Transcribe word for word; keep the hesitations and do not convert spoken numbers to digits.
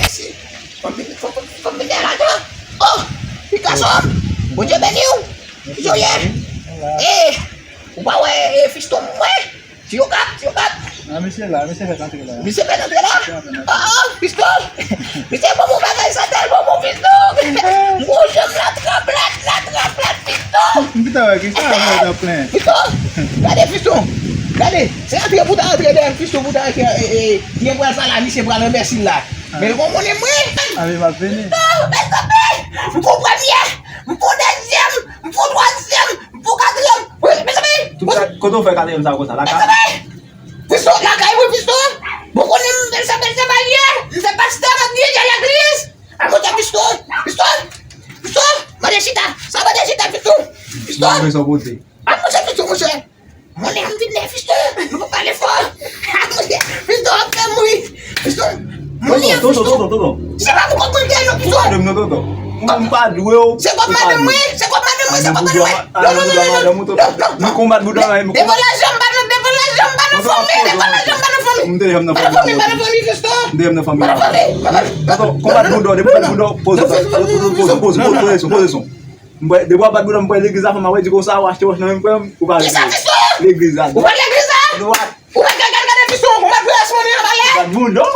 Mèsi. Fò m vin, fò, fò, fò m vin dèyè lajan. Oh, Picasso, Bondye beni w. Kijan w ye? Eh, ou pa wè, eh, fiston mwen? Ti yo kap, ti yo kap. Ah, misye la, misye fèk antre la. Misye fèk antre la? Misye fèk antre la. Ah, ah, fiston. Misye bon, bon bagay sa tèlman bon, fiston. Bon, janm la trap, la, la trap, la, fiston. M pita wè ki sa, mwen ta plen. Fiston, gade fiston. Gade, se antre pou ta antre dèyè fiston, pou ta antre, eh, eh, li pral sa la, misye pral anbèsil la. Men l konn konnen mwen. Ave m ap vini. Fiston, mezanmi, m pou premye, m pou dezyèm, m pou twazyèm, m pou katriyèm. Wi, mezanmi. Tout sa, kote w fè katriyèm sa konsa? Lakay? Mezanmi. Fiston, lakay mwen, fiston. Bon, konnen m bèl sa, bèl sa, bagay. M se pastè, m ap dirije legliz. A, monchè, fiston, fiston, fiston, mande chita. Sa mande chita, fiston. Fiston. Mwen sa pote. A, monchè, fiston, monchè. Mwen, lè m vin dèyè fiston, nou pa pale fò. A, monchè, fiston ap fè m ri. Fiston, mwen, tonton, tonton, tonton, tonton. Se pa pou kòb mwen gen non, fiston. Ou pa dwe m non, tonton. Mwen, m pa dwe w. Se kòb madanm mwen, se kòb madanm mwen, se kòb madanm mwen. Non, non, non, non, non, non, non, non. Nou konbat bouda la, nou konbat. Devan lajan, m pa nan, devan lajan, m pa nan fanmi, devan lajan, m pa nan fanmi. M te janm nan fanmi. Pa nan fanmi, pa nan fanmi, fiston. M te janm nan fanmi. Pa nan fanmi, pa nan fanmi. Tonton, konbat bouda, depi konbat bouda, poze, poze, poze, poze, poze, poze, poze, poze son. Mwen, depi w ap bat bouda, m pral legliz la, fanm a wè, di konsa, w achte wòch nan men m, frè m, ou pa legliz la. Legliz la. Ou pa legliz la? Dwat. Ou pa gade, gade, gade, fiston, ou pa dwe asmonye anba lè. Bat bouda.